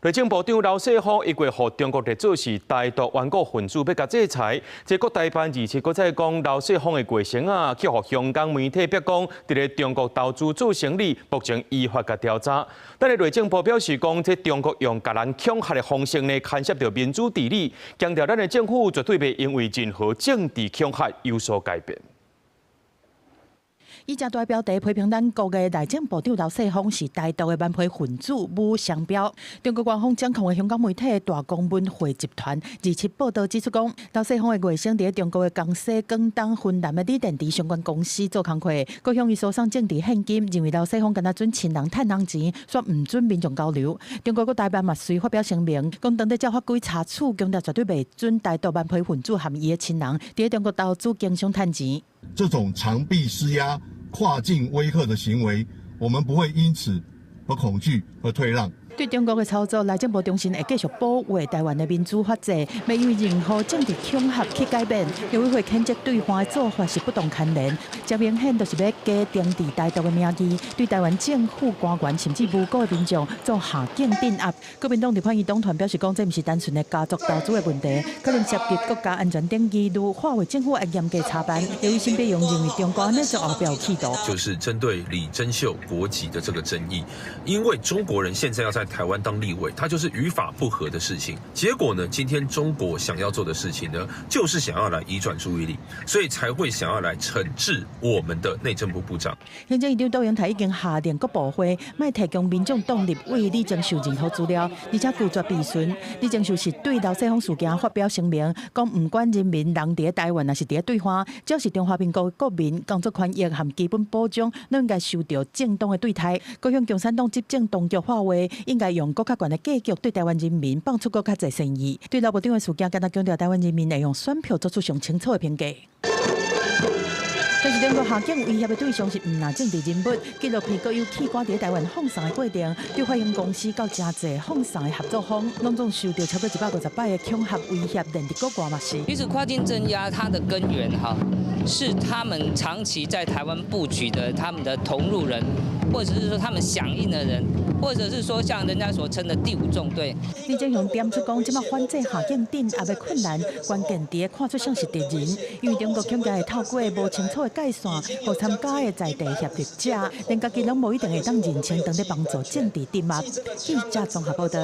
內政部長劉世鋒一過予中國列做是台獨頑固分子，欲共制裁。這國台辦27閣再講劉世鋒的外甥啊，去予香港媒體逼講，佇咧中國投資做生意，目前依法共調查。但是內政部表示講，這中國用共人恐嚇的方式呢，牽涉著民主治理，強調咱的政府絕對袂因為任何政治恐嚇有所改變。以誠大標題批評咱國的內政部長劉世鋒是台獨的頑皮分子，舞雙標。中國官方掌控的香港媒體大公文匯集團27報道指出，講劉世鋒的外甥佇中國的江西、廣東、雲南的鋰電池相關公司做工課，閣向伊輸送政治獻金，認為劉世鋒敢若準親人趁人錢，煞毋準民眾交流。中國國台辦嘛隨發表聲明，講當咧照法規查處，強調絕對袂准台獨頑皮分子和伊的親人佇中國投資經商趁錢。這種長臂施壓、跨境威嚇的行為，我們不會因此而恐懼和退讓。對中國的操作，內政部重申會繼續保衛台灣的民主法治，袂因為任何政治恐嚇去改變。陸委會譴責對岸的做法是不當牽連，這明顯就是欲假政治台獨的名義，對台灣政府官員甚至無辜的民眾做下境鎮壓。國民黨立法院黨團表示講，這毋是單純的家族投資的問題，可能涉及國家安全等疑慮，劃為政府愛嚴格查辦。由於沈伯洋認為中國按呢做後壁有企圖，就是針對李貞秀國籍的這個爭議，因為中國人現在要在台灣當立委，他就是與法不合的事情。結果呢，今天中國想要做的事情呢，就是想要來移轉注意力，所以才會想要來懲治我們的內政部部長。行政院長杜英台已經下令各部會，莫提供民眾黨立委李貞秀任何資料，而且拒絕備詢。李貞秀是對劉世鋒事件發表聲明，講毋管人民人佇台灣，抑是佇對岸，只要是中華民國國民，工作權益和基本保障，攏應該受著正當的對待。閣向共產黨執政當局發話，應該用閣較懸的格局對台灣人民放出閣較濟善意。對劉部長的事件，敢若強調台灣人民會用選票做出上清楚的評價。但是中國下境威脅的對象是毋但政治人物，紀錄片閣有器官佇台灣放送的過程，對發行公司到誠濟放送的合作方，攏總受著超過150擺的恐嚇威脅，連佇國外嘛是。其實跨境鎮壓它的根源哈，是他們長期在台灣布局的他們的同路人，或者是說他們響應的人，或者是說像人家所稱的第五縱隊。李正雄點出講，這擺反制下境鎮壓的困難，關鍵佇看出誰是敵人，因為中國恐驚會透過無清楚的界線，予參加的在地協力者，連家己攏無一定會當認清，當咧幫助政治鎮壓。記者綜合報道。